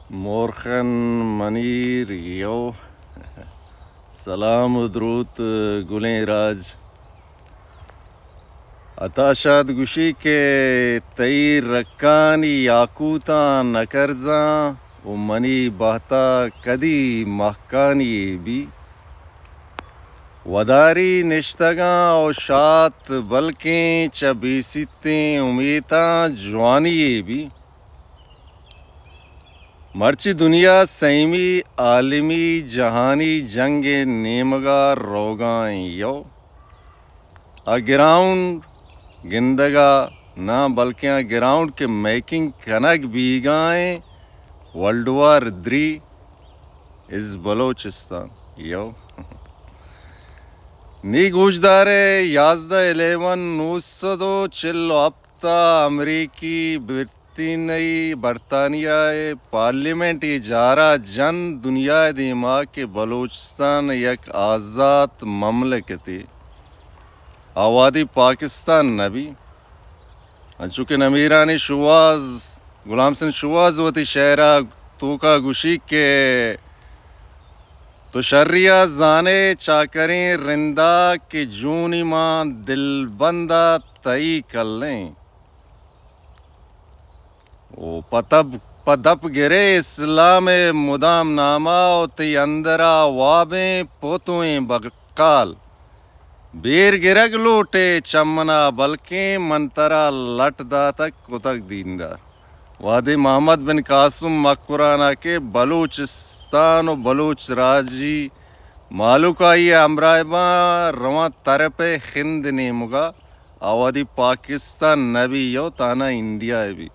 مورخن منیر یو۔ سلام و دروت گلیں راج۔ عطا شاد گوشی کہ تئی رکانی یاقوتاں نہ کرزاں و منی بہتا کدی مہکانی بی۔ وداری نشتگاں و شات بلکیں چہ بیسیتیں امیتاں جوانی بی۔ مرچی دنیا سیمی عالمی جہانی جنگ ءِ نیمگا روگا ایں یو۔ آ گراؤنڈ گندگا نہ بلکیں آ گراؤنڈ کہ میکنگ کنگ بیگا ایں world war three is Balochistan یو۔ نی گوشدارے یازدہ الیون نو سد و چل و ہپت ءَ امریکی برطانیہ، برطانیہ ءِ پارلیمنٹ اے جارا جن دنیا ءِ دیما کہ بلوچستان یک آزات مملکتے، آ وہدی پاکستان نہ بی، انچو کہ نمیرانیں شوہاز، غلام حسین شوہاز وتی شعرا توکا گوشی کہ تو شریا زانے چاکریں رندا کہ جونی ماں دلبندا تئی کلیں۔ او پہ تب، پہ دپ گرے اسلام ءِ مدام ناما و تئی اندرا وابیں پوتویں بکال۔ بیر گرگ لوٹے چمنا بلکیں من ترا لٹ داتگ کتگ دیندار۔ وہدے محمد بن قاسم مکران ءَ کہ بلوچستان و بلوچ راجی مہلوک آئی ءِ ہمراہ باں رواں ترپ ءِ خند نیمگا، آ وہدی پاکستان نہ بی یو تانا انڈیا ءَ بی۔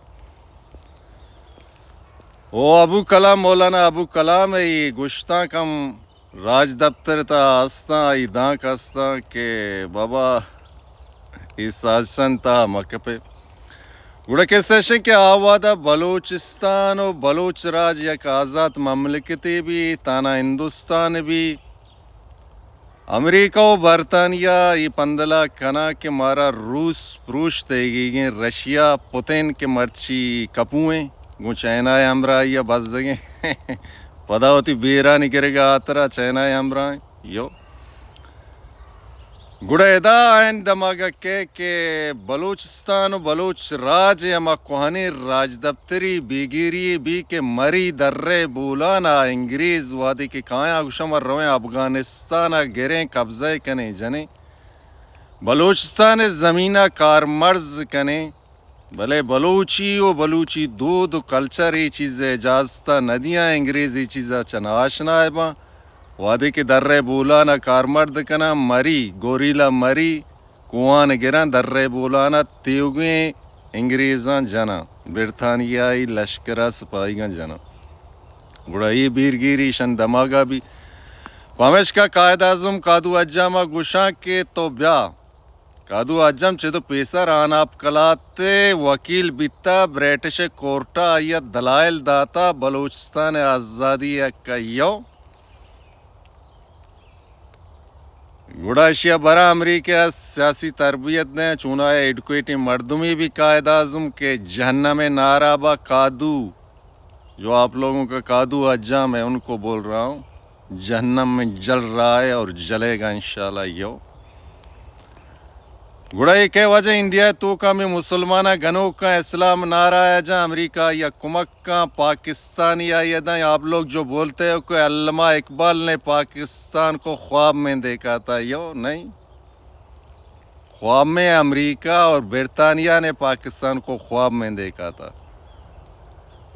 او ابو کلام، مولانا ابو کلام ءِ گوشتانک ہم راجدپتر تہا استاں، آئی دانک استاں کہ بابا اے سازشانی تہا مہ کپے۔ گڑا کسہ اش کہ آ وہدا بلوچستان و بلوچ راج یک آزات مملکتے بی، تانا ہندوستان بی، امریکہ و برطانیہ اے پندلا کناں کہ مارا روس پروش دئیگیگیں، رشیا پوتین کہ مرچی کپوئیں گوں چائنا ءِ ہمراہی ءَ بزگیں۔ پدا وتی بیرانی گرگ ءِ ہاترا چائنا ءِ ہمراہیں یو۔ گڑا ادا آئین دماغ ءَ کئے کہ بلوچستان و بلوچ راج ءِ ہما کوہنیں راجدپتری بیگیری بی کہ مری درے بولان ءَ انگریز وہدے کہ کایاں گوشاں ما رویں افغانستان ءَ گریں، قبضہ کنیں جنیں، بلوچستان ءِ زمین ءَ کارمرز کنیں۔ بلے بلوچی و بلوچی دود و کلچر اے چیز ءِ اجازت ءَ نہ دیاں، انگریز اے چیز ءَ چہ ناآشنا ءَ باں۔ وہدے کہ درے بولان ءَ کارمرد کناں، مری، گوریلا مری، کوہان گراں، درے بولان ءَ تیوگیں انگریزاں جناں، برطانیائی لشکر ءِ سپاہیگاں جناں۔ گڑا اے بیرگیری ایشان دماغ ءَ بی۔ پمیشکا قائد اعظم کادو حجام ءَ گوشاں کہ تو بیا، کادو حجام چدو پیسر آناپ کلات ءِ وکیل بیتا، برٹش کورٹ ءَ آئی ءَ دلائل داتا، بلوچستان ءِ آزادی ءِ حق ءَ یو۔ گڑا اشی ءَ برا امریکہ ءَ سیاسی تربیت دیں، چوناہا ایڈوکیٹیں مردمے بی قائد اعظم کہ جہنم ءِ نعرہ با کادو، جو آپ لوگوں کا کادو حجام ہے، ان کو بول رہا ہوں۔ جہنم میں جل رہا ہے اور جلے گا انشاءاللہ یو۔ گڑا اے کئے وجہ انڈیا ءِ توکا ہمے مسلماناں گنوکاں اسلام نعرہ ءَ جاں، امریکہ آئی ءَ کمک کاں، پاکستانی آئی ءَ داں، آپ لوگ جو بولتے ہو کہ علامہ اقبال نے پاکستان کو خواب میں دیکھا تھا، یو نہیں۔ خواب میں امریکہ اور برطانیہ نے پاکستان کو خواب میں دیکھا تھا۔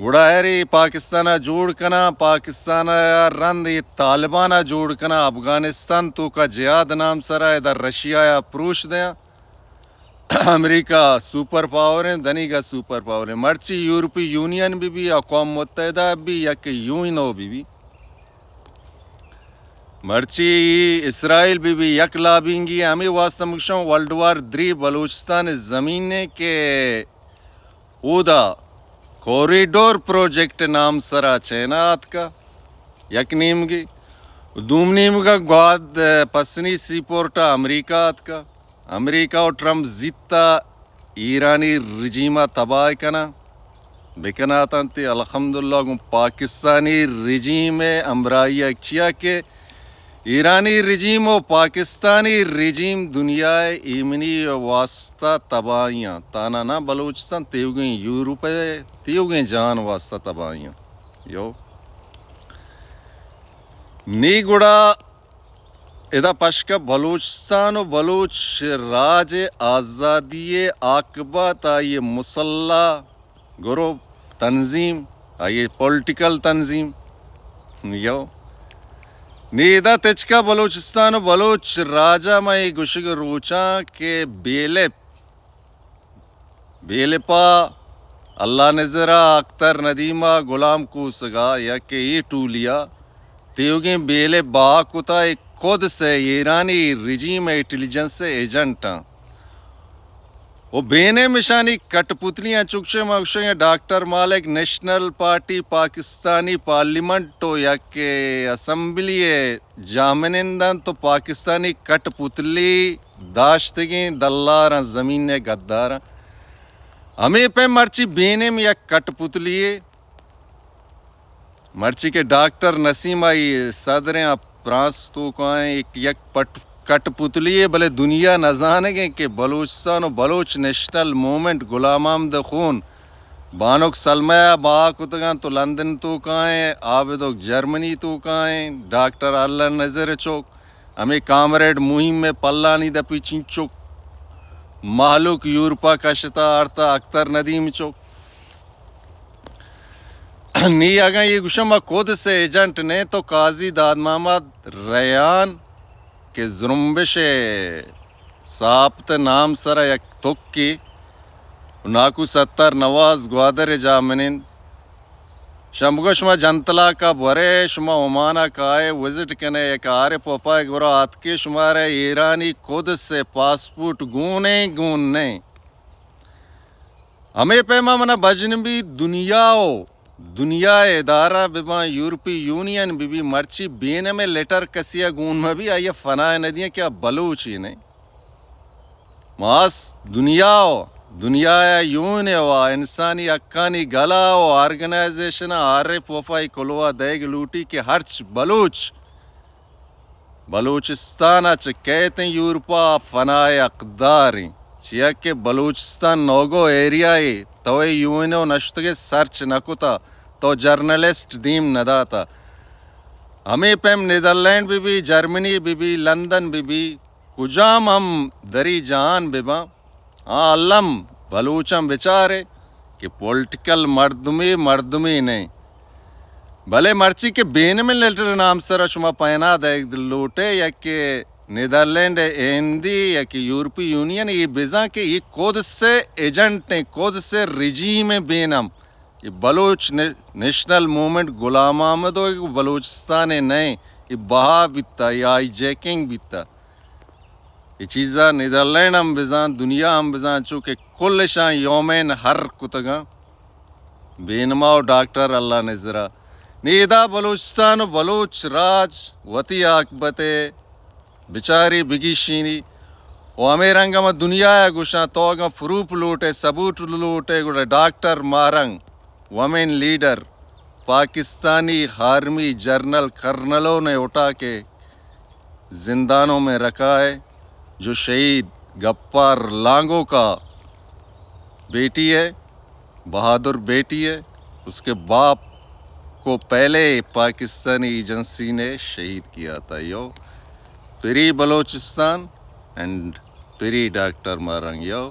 گڑا ہر اے پاکستان ءَ جوڑ کناں، پاکستان ءَ رند اے طالبان ءَ جوڑ کناں، افغانستان توکا جہاد نام سرا ادا رشیا ءَ پروش دیاں۔ امریکہ سپر پاور ہیں، دنیگا سپر پاور ہیں۔ مرچی یورپی یونین بی بی، اقوام متحدہ بی، یک یو این او بی بی۔ مرچی اسرائیل بی بی یک لابینگی، ہمے واسطہ مگشاں ورلڈ وار تھری بلوچستان زمین ءَ کہ اودا کوریڈور پروجیکٹ نام سرا چائنا آتکا، یک نیمگے، دوم نیمگا گواد پسنی سی پورٹ ءَ امریکہ آتکا، امریکہ و ٹرمپ زیتا ایرانی رژیم ءَ تباہ کناں۔ بکناتنت، الحمدللہ گوں پاکستانی رژیم ءِ ہمراہی ءَ، چیا کہ ایرانی رژیم و پاکستانی رژیم دنیا ءِ ایمنی ءِ واستہ تباہی آں، تانا نہ بلوچستان، تیوگیں یورپ ءِ، تیوگیں جہان واستہ تباہی آں۔ یو نی گڑا ادا پشکہ بلوچستان و بلوچ راج ءِ آزادی ءِ آکبت آئی ءِ مسلح گروپ، تنظیم، آئی ءِ پولیٹیکل تنظیم۔ یو نی ادا تچکا بلوچستان و بلوچ راج ءَ ما اے گوشگ روچاں کہ B L F, B L F ءَ، اللہ نزر ءَ، اختر ندیم ءَ، غلام کوسگ ءَ یا کہ اے ٹولی ءَ تیوگیں بی ایل ایپ بہا کتا، اے قدس ءِ ایرانی رژیم ءِ انٹیلیجنس ءِ ایجنٹ آں۔ و بینیم اشانی کٹ پتلی آں، چکشے ما گوشیں ڈاکٹر مالک نیشنل پارٹی پاکستانی پارلیمنٹ و یک اسمبلی ءِ جاہمنند انت و پاکستانی کٹ پتلی داشتگیں دلاراں، زمین ءِ گداراں۔ ہمے پیم مرچی بینیم یک کٹ پتلی یے، مرچی کہ ڈاکٹر نسیم آئی صدر ایں، آ فرانس توکائیں، یک، یک پٹ، کٹ پتلی یے، بلے دنیا نزانگیں کہ بلوچستان و بلوچ نیشنل موومنٹ، غلام محمد خون، بانک سلمہ ءَ بہا کتگاں تو لندن توکائیں، عابد و جرمنی توکائیں، ڈاکٹر اللہ نزر چوک، ہمے کامریڈ مہیم ءِ پلانی دپی چنچک مہلوک یورپا کشتا آرتا، اختر ندیم چوک۔ نی اگاں یہ گوشم ما قدس ءِ ایجنٹ نہ تو قاضی داد محمد ریان کہ زرمبش ءِ صحافت ءِ نام سرا یک تکی، ناکو ستار نواز گوادر ءِ جاہمنند، شمگو شما جنتلاک ءَ برے، شما عمان ءَ کائے، وزٹ کنے، یک عارف وفا ءِ گورا آتکے، شمارا ایرانی قدس ءِ پاسپورٹ گون ایں، گون نہ ایں۔ ہمے پیما منا بجنبی دنیا و دنیا ءِ ادارہ بباں، یورپی یونین ببی، مرچی بینم ءِ لیٹر کسی ءَ گون مبی، آئی ءَ فنا ندیاں کہ آ بلوچے نہ ایں۔ ماس دنیا و دنیا ءِ یون ءِ و انسانی حقانی گل ءَ و آرگنائزیشن ءَ عارف وفا ءِ کلوہ دئیگ لوٹی کہ ہرچ بلوچ بلوچستان ءَ چہ کیت ایں یورپا، فنا ءِ حقدار ایں، چیا کہ بلوچستان نوگو ایریا اے، تو اے یو این او نشتگ ئے سرچ نہ کتا، تو جرنلسٹ دیم نہ داتا۔ ہمے پیم نیدرلینڈ بہ بی، جرمنی بہ بی، لندن بہ بی، کجام ہم دری جہان بہ باں، آ الم بلوچاں بچارے کہ پولیٹیکل مردمے، مردمے نہ ایں۔ بلے مرچی کہ بینم ءِ لیٹر ءِ نام سرا شما پینا دئیگ لوٹے یا کہ نیدرلینڈ ءِ ایندی یا کہ یورپی یونین، اے بزاں کہ اے قدس ءِ ایجنٹ ایں، قدس ءِ رژیم ءِ بینم۔ اے بلوچ نے-، نیشنل موومنٹ غلام محمد و بلوچستان ءِ نہ ایں، اے بہا بیتا، اے ہائی جیکنگ بیتا۔ اے چیزا نیدرلینڈ ہم بزاں، دنیا ہم بزاں، چو کہ کلشاں یومین ہر کتگاں۔ بینما و ڈاکٹر اللہ نزرا۔ نی ادا بلوچستان و بلوچ راج وتی آکبت ءَ بچاری بگیشینی و ہمے رنگ ہم دنیا ءَ گوشاں، تو اگاں پروف لوٹے، ثبوت لوٹے، گڑا doctor Mahrang, woman leader, Pakistani army general کرنلوں نے اٹھا کے زندانوں میں رکھا ہے، جو شہید غفار لانگو کا بیٹی ہے، بہادر بیٹی ہے۔ اس کے باپ کو پہلے پاکستانی ایجنسی نے شہید کیا تھا۔ یو پری بلوچستان اینڈ پری ڈاکٹر ماہ رنگ۔ یو۔